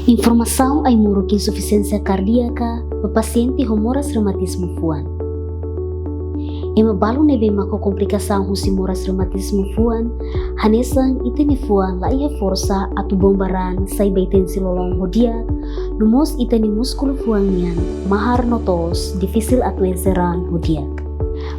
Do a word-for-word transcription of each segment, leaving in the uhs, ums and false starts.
Informasaun ai-moruk insufisiénsia kardíaka ba pasiente ho moras reumatizmu fuan. Ema balu ne'ebé mak ho komplikasaun husi moras reumatizmu fuan, hanesan ita-nia fuan la iha forsa atu bomba raan sai ba ita-nia isin-lolon ho di'ak, no mós ita-nia múskulu fuan nian mahar no toos, difisil atu enxe raan ho di'ak.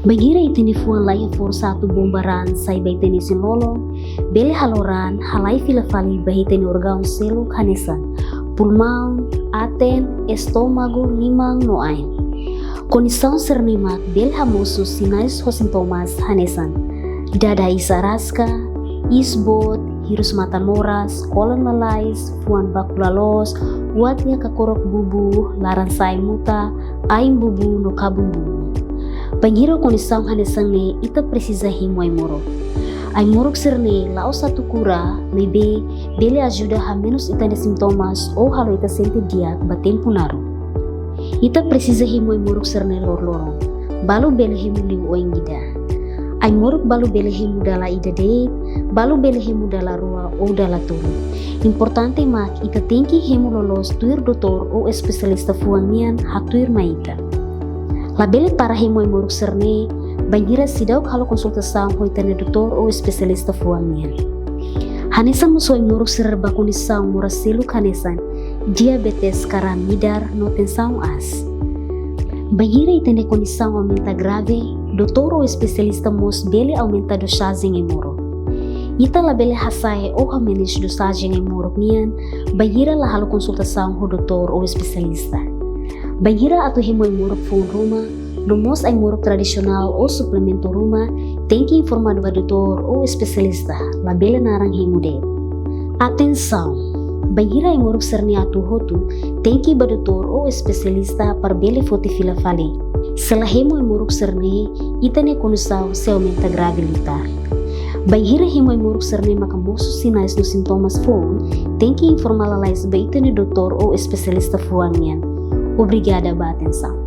Bainhira ita-nia fuan la iha forsa atu bomba raan sai ba ita-nia isin-lolon, bele halo raan halai fila fali ba ita-nia órgaun seluk hanesan pulmaun, aten, estómagu, liman no ain. Kondisaun sira-ne'e mak bele hamosu sinais ho sintomas hanesan dada iis-araska, iis boot, hirus matan moras, kolan lalais, fuan baku la loos, watia kakorok bubu, laran-sa'e muta, ain bubu no kabun bubu. Bainhira kondisaun hanesan ne'e, ita presiza hemu ai-moruk. Ai-moruk sira-ne'e la'ós atu kura, maibé bele ajuda hamenus ita-nia sintomas ou halo ita sente di'ak ba tempu naruk. Ita presiza hemu ai-moruk sira-ne'e loroloron. Balu bele hemu liu oin ida. Ai-moruk balu bele hemu dala ida de'it, balu bele hemu dala rua ou dala tolu. Importante mak ita tenke hemu loloos tuir doutór ou espesialista fuan nian hatuir mai ita. Labele para hemu ai-moruk sira-ne'e bainhira seidauk halo konsultasaun ho ita-nia doutór ou espesialista fuan nian. Hanesan mós ho ai-moruk sira ba kondisaun moras seluk hanesan diabetes ka raan midar no tensaun aas. Bainhira ita-nia kondisaun aumenta grave, doutór ou espesialista mós bele aumenta dosajen ai-moruk. Ita labele hasa'e ou hamenus dosajen ai-moruk nian bainhira la halo konsultasaun ho doutór ou espesialista. Bainhira atu hemu ai-moruk foun ruma, no mós ai-moruk tradisionál ou suplementu ruma, tenke informa ba doutór ou espesialista, labele naran hemu de'it. Atensaun! Bainhira ai-moruk sira-ne'e atu hotu, tenke ba doutór ou espesialista para bele foti fila fali. Se la hemu ai-moruk sira-ne'e, ita-nia kondisaun sei aumenta grave liután. Bainhira hemu ai-moruk sira-ne'e maka mosu sinais no sintomas foun, tenke informa lalais ba ita-nia doutór ou espesialista fuan nian. Obrigada ba atensaun.